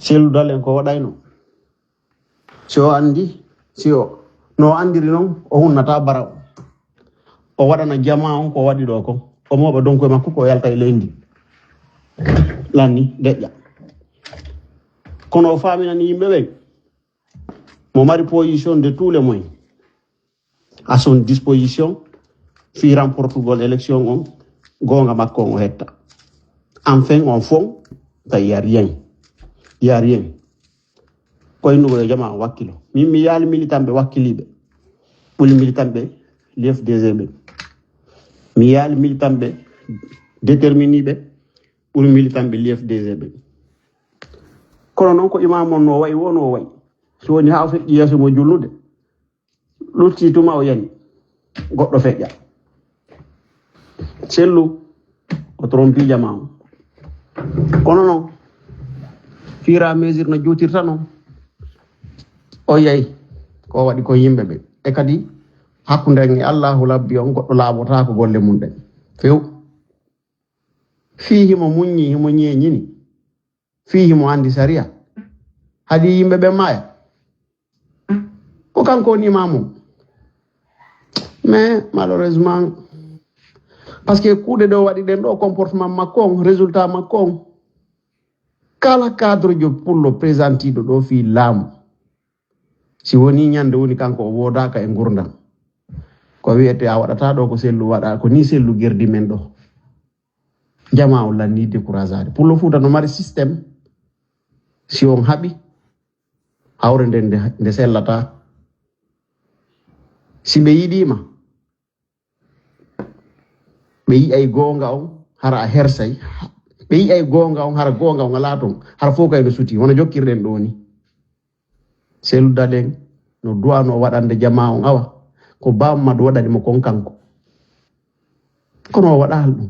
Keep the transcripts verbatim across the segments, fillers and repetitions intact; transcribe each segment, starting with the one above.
Sellu Dalen ko waɗayno. Si o anndi, si o, no o anndiri noon, o hunnata bara o. O waɗana jamaa on ko o waɗi ɗo kon. O mooɓa donku e makko ko o yalta e leydi. Lanni, deƴƴa. Kono o faaminani yimɓe ɓen. Mo mari position de tous les moyens. À son disposition, fii remportugol élection on, goonga makko on o hetta. Enfin, on fond, il y a rien. Il y a rien. Ko innugol e jamaa on wakkilo. Min mi yaali militant ɓe wakkiliiɓe. Ɓuri militant ɓe l'U F D G ɓe. Mi yaali militant ɓe déterminé ɓe. Ɓuri militant ɓe l'U F D G ɓe. Kono noon ko imam on no wayi, wo no wayi. So woni haa o feƴƴi yeeso mo julnude. Lutti tuma o yani. Goɗɗo feƴƴa. Sellu, o trompi jamaa on. Kono noon, fii et à mesure no juutirta noon, o yahi ko o waɗi ko yimɓe ɓe. E kadi, hakkunde en e Allahu Labbi on, goɗɗo laaɓotaako golle mum ɗen. Few. Fii himo muññi, himo ñeeñini. Fii himo anndi sariya. Haɗi yimɓe ɓen maaya. Ko kanko woni imaamu. Mais malheureusement, parce que kuuɗe ɗo waɗi ɗen ɗo, comportement makko on, résultat makko on, kala cadre jo pullo présenté ɗo ɗo fii laamu. Si woni ñande woni kanko o woodaaka e ngurdam. Ko wiyete a waɗata ɗo ko sellu waɗa, ko ni sellu gerdi men ɗo. Jamaa on lanni découragade. Pullo Fuuta no mari système. Si on haɓi, hawre nden nde, nde sellata. Si ɓe yiɗiima, ɓe yi'ay goonga on, hara a hersay. Ɓe yi'ay goonga on, hara goonga on alaa ton. Hara fof kay no suti. Wona jokkirɗen ɗo ni. Sellu Dalen no duwano waɗande jamaa on awa. Ko Baba Mamadou waɗani mo kon kanko. Kono o waɗaali ɗum.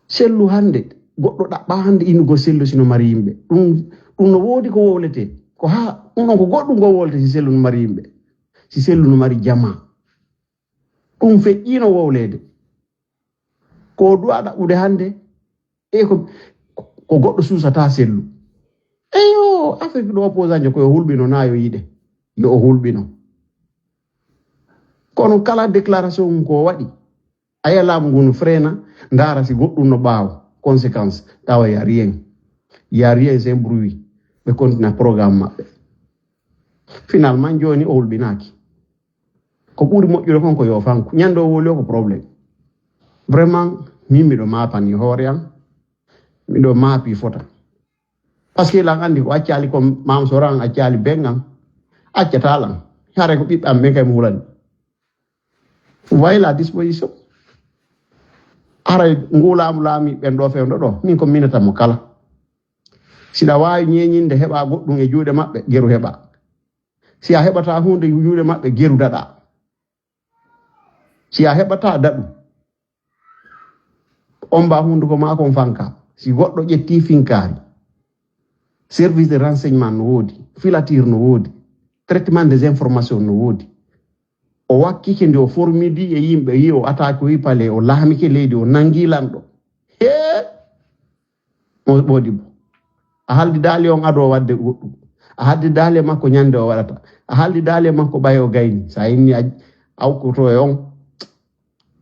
Sellu hannde, goɗɗo ɗaɓɓa hannde innugol sellu si no mari yimɓe. Ɗum, ɗum no woodi ko wowletee. Ko haa, ɗum ɗon ko goɗɗum ko wowletee si sellu no mari yimɓe. Si sellu no mari jamaa. Ɗum feƴƴiino wowleede. Ko o du'a ɗaɓɓude hannde, e ko, ko goɗɗo suusataa sellu. Eyo, Afrique ɗo opposant ko yo hulɓino naa yo yiɗe. Yo o hulɓino. Kono kala déclaration ko o waɗi, a yi'a laamu ngu no freina, ndaara si goɗɗum no ɓaawo, conséquence, tawa y a rien. Y a rien, c'est un bruit. Ɓe continue programme maɓɓe. Finalement, jooni o hulɓinaaki. Ko ɓuri moƴƴude kon ko yo fanku. Ñande o woli o ko problème. Vraiment, min miɗo maapani hoore am. Miɗo maapi fota. Parce que lan anndi ko accali ko maam soran accali ben am. Accata lan. Hare ko ɓiɓɓe am ɓen kay mo hulani. Vous voyez la disposition. Haray ngu laamu laami ɓen ɗo fewndo ɗo. Min ko minata mo kala. Si ɗa waawi ñeeñinde heɓa goɗɗum e juuɗe maɓɓe, geru heɓa. Si a heɓata huunde juuɗe maɓɓe, geru daɗa. Si a heɓata daɗu. On mba hunduko maa kon fanka. Si goɗɗo ƴetti finkaari. Service de renseignement no woodi. Filature no woodi. Traitement des informations no woodi. O wakkike nde o formidi e yimɓe, yi o attaque, o yi palais, o laamike leydi, o nangi lanɗo. Hee! Mo ɓoodi bo. A haldi daali on ado o wadde goɗɗum. A haldi daali makko ñande o waɗata. A haldi daali makko ɓay o gayni. Sa inni a awkoto e on.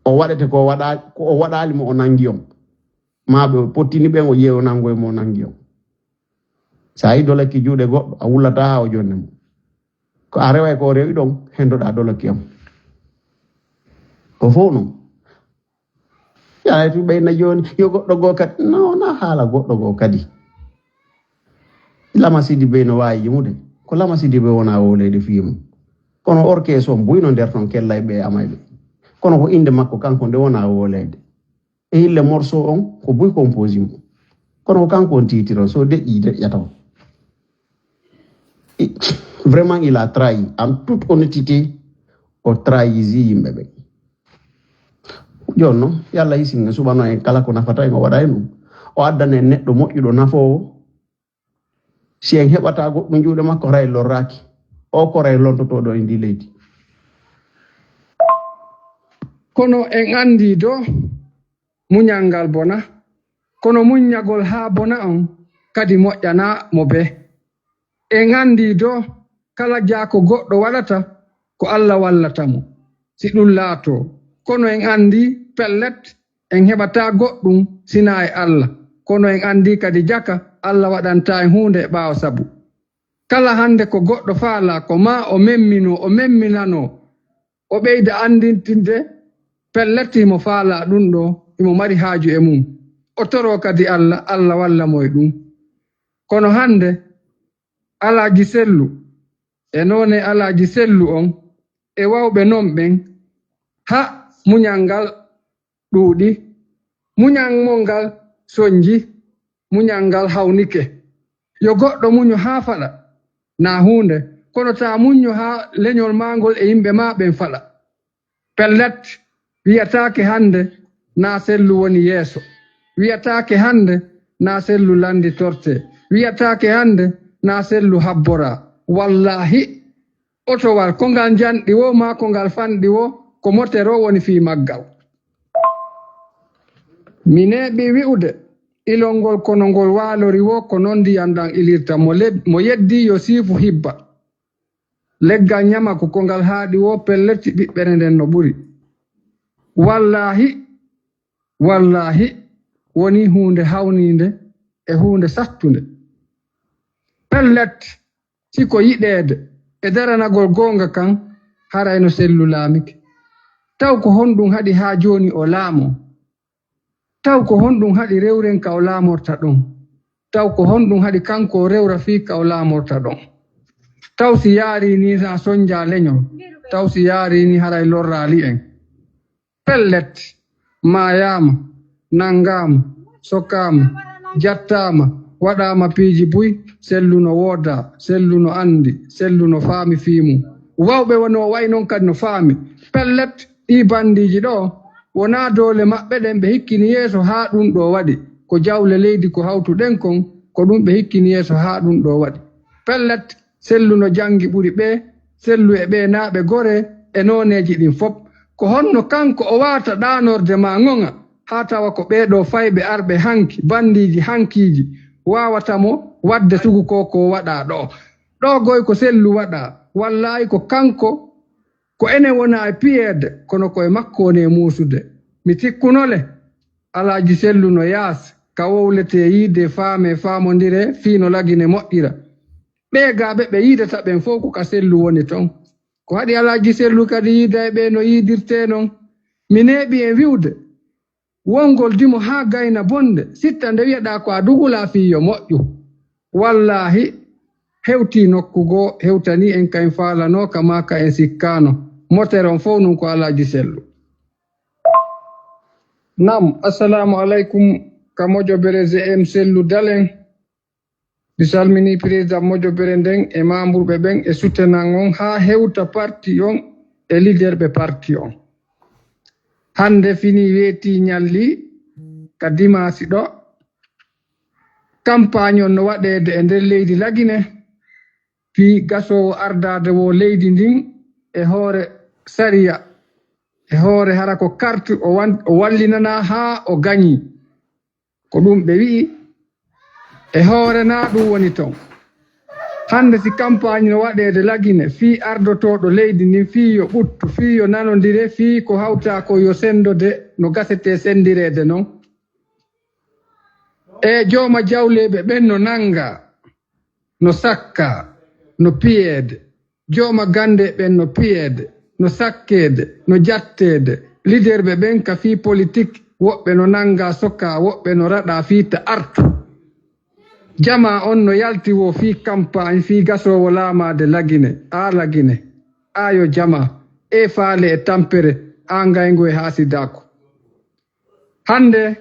O waɗete ko o waɗa, ko o waɗali mo o nangi on. Ma ɓe o pottini ɓen o yeeyo nango e mo o nangi on. Sa yi dolaki juuɗe goɗɗo, a wullata haa o jonne mo. Ko a reway ko o rewi ɗon, hendoɗa dolaki am. Ko fof non. Yahay tun ɓeyna jooni, yo goɗɗo goo kadi. No, na haala goɗɗo goo kadi. Lama Sidi Bey no waawi yimude. Ko Lama Sidi Bey wona wowleyde fii mum. Kono orchestre on buy no nder ton kellay ɓe amayɓe. Kono ko innde makko kanko nde wona wowleyde. E hille morceau on, ko buy composé mum. Kono ko kanko on tiitiro, so deƴƴi, deƴƴata o. I-, vraiment, il a trahi. En toute honnêteté, o trahisi yimɓe ɓe. Jooni noon, yo Allah hisin en, suɓano en kala ko nafata en, o waɗa en ɗum. O addana en neɗɗo moƴƴuɗo nafoowo. Si en heɓata goɗɗum juuɗe makko, haray lorraaki. O koray lontotooɗo e ndi leydi. Kono en anndi do, muñal ngal bona. Kono muññagol haa bona on, kadi moƴƴanaa mo bee. En anndii doo, kala jaa ko goɗɗo waɗata, ko Alla wallata mo, si ɗum laatoo. Kono en anndii, pellet, en heɓataa goɗɗum sinaa e Alla. Kono en anndii kadi jaka, Alla waɗantaa en huunde e ɓaawo sabu. Kala hannde ko goɗɗo faalaa, ko maa o memminoo, o memminanoo, o ɓeyda anndintinde, pellet, himo faalaa ɗum ɗoo, himo mari haaju e mum. O toroo kadi Alla, Alla walla mo e ɗum. Kono hannde, Alaaji Sellu, e noone Alaaji Sellu on, e wawɓe non ɓen, ha muñal ngal ɗuuɗi, muñal mon ngal sonji, muñal ngal hawnike. Yo goɗɗo muñu haa faɗa, na huunde, kono taa muñu haa leñol maa ngol e yimɓe maa ɓen faɗa. Pellet, wiyataake hannde na Sellu woni yeeso. Wiyataake hannde na Sellu lannditortee. Wiyataake hannde na Sellu habboraa. Wallaahi, otowal, ko ngal njanɗi woo maa ko ngal fanɗi woo, ko moter o woni fii maggal. Mi neeɓii wi'ude, ilol ngol kono ngol waalori woo, ko non ndiyan ɗan ilirta. Mo led-, mo yeddii yo siifu hibba. Leggal ñamaku ko ngal haaɗi woo, pellet, ɓiɓɓere nden no ɓuri. Wallaahi, wallaahi, wonii huunde hawniinde e huunde sattunde. Pellet, si ko yiɗeede e daranagol goonga kan, haray no Sellu laamike. Taw ko honɗum haɗi haa jooni o laamoo? Taw ko honɗum haɗi rewren ka o laamorta ɗon? Taw ko honɗum haɗi kanko o rewra fii ka o laamorta ɗon? Taw si yaarii nii na sonjaa leñol, taw si yaarii nii haray lorraali en. Pellet, maayaama, nanngaama, sokaama, jattaama, waɗaama piiji buy, Sellu no woodaa, Sellu no anndi, Sellu no faami fii mum. Wawɓe wonoo wa'i non kadi no faami. Pellet, ɗii banndiiji ɗoo, wonaa doole maɓɓe ɗen ɓe hikkini yeeso haa ɗum ɗoo waɗi. Ko jawle leydi ko hawtuɗen kon, ko ɗum ɓe hikkini yeeso haa ɗum ɗoo waɗi. Pellet, Sellu no janngi ɓuri ɓee, Sellu e ɓee naa ɓe goree e nooneeji ɗin fop. Ko honno kanko o waawata ɗaanorde maa ŋoŋa, haa tawa ko ɓee ɗoo fayɓe arɓe hanki, banndiiji hankiiji, waawata mo waɗde sugu ko ko waɗaa ɗoo? Ɗoo goy ko Sellu waɗaa, wallaahi ko kanko, ko enen wona e piyeede, kono ko e makko woni e muusude. Mi tikkuno le, Alaaji Sellu no yaas, ka wowletee yiide, faamee, faamondiree, fii no Lagine moƴƴira. Ɓee gaa ɓe ɓe yiidata ɓen fow ko ka Sellu woni ton. Ko haɗi Alaaji Sellu kadi yiida e ɓee no yiidirtee non? Mi neeɓi en wi'ude, wongol dimo haa gayna bonde, sitta nde wi'aɗaa ko a dugulaa fii yo moƴƴu. Wallaahi, hewtii nokku goo, hewtanii en ka en faalanoo ka maa ka en sikkaano. Moter on fow nun ko Alaaji Sellu. Naam, assalaamu aleykum, ka mojobere G M Sellu Dalen. Mi salminii président mojobere nden e membre ɓe ɓen e soutenant on haa hewta parti on e leader ɓe parti on. Hannde fini weetii ñalli ka dimaasi ɗoo. Kampaañ on no waɗeede e nder leydi Lagine fii gasoowo ardaade woo leydi ndin e hoore sariya, e hoore hara ko carte o wan-, o wallinanaa haa o gañii. Ko ɗum ɓe wi'i e hoore naa ɗum woni ton. Hannde si kampaañ no waɗeede Lagine fii ardotooɗo leydi ndin fii yo ɓuttu, fii yo nanondire, fii ko hawtaa ko yo senndode no gasetee senndireede non. E jooma jawleeɓe ɓen no nanngaa, no sakkaa, no piyeede. Jooma gannde ɓen no piyeede, no sakkeede, no jatteede. Liderɓe ɓen ka fii politik, woɓɓe no nanngaa sokaa, woɓɓe no raɗaa fii ta artu. Jamaa on no yalti woo fii kampaañ, fii gasoowo laamaade Lagine, aa Lagine, aa yo jamaa, ee faale e tampere, aa ngayngu e haasidaaku. Hannde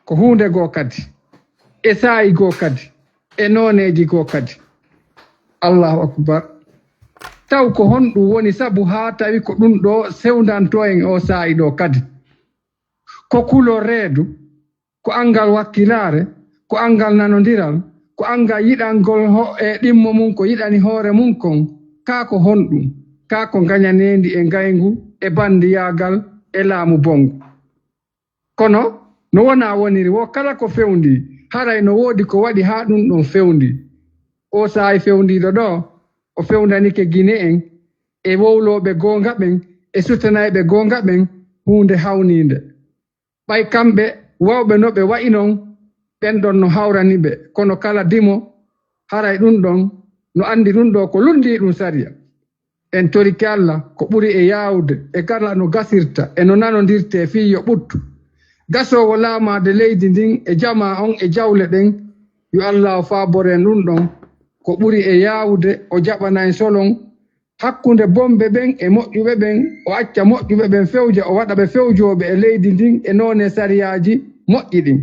ko huunde goo kadi, e saa'i goo kadi, e nooneeji goo kadi. Allahu akbar. Taw ko honɗum woni sabu haa tawi ko ɗum ɗoo sewndantoo en oo saa'i ɗoo kadi? Ko kulol reedu, ko anngal wakkilaare, ko anngal nanondiral, ko anngal yiɗangol ho-, e ɗimmo mum ko yiɗani hoore mum kon. Kaa ko honɗum? Kaa ko ngañaneendi e ngayngu e banndiyaagal e laamu bonngu. Kono no wonaa woniri woo, kala ko fewndii, haray no woodi ko waɗi haa ɗum ɗon fewndii. Oo saa'i fewndiiɗo ɗoo, o fewndanike Gine'en e wowlooɓe goonga ɓen e sutanayɓe goonga ɓen huunde hawniinde. Ɓay kamɓe wawɓe no ɓe wa'i non, ɓen ɗon no hawrani ɓe, kono kala dimo, haray ɗum ɗon no anndi ɗum ɗoo ko lunndii ɗum sariya. En torike Alla ko ɓuri e yaawude e kala no gasirta e no nanondirtee fii yo ɓuttu. Gasoowo laamaade leydi ndin e jamaa on e jawle ɗen, yo Alla o faabor en ɗum ɗon ko ɓuri e yaawude, o jaɓana en solon hakkunde bonɓe ɓen e moƴƴuɓe ɓen, o acca moƴƴuɓe ɓen fewja, o waɗa ɓe fewjooɓe e leydi ndin e noone sariyaaji moƴƴi ɗin.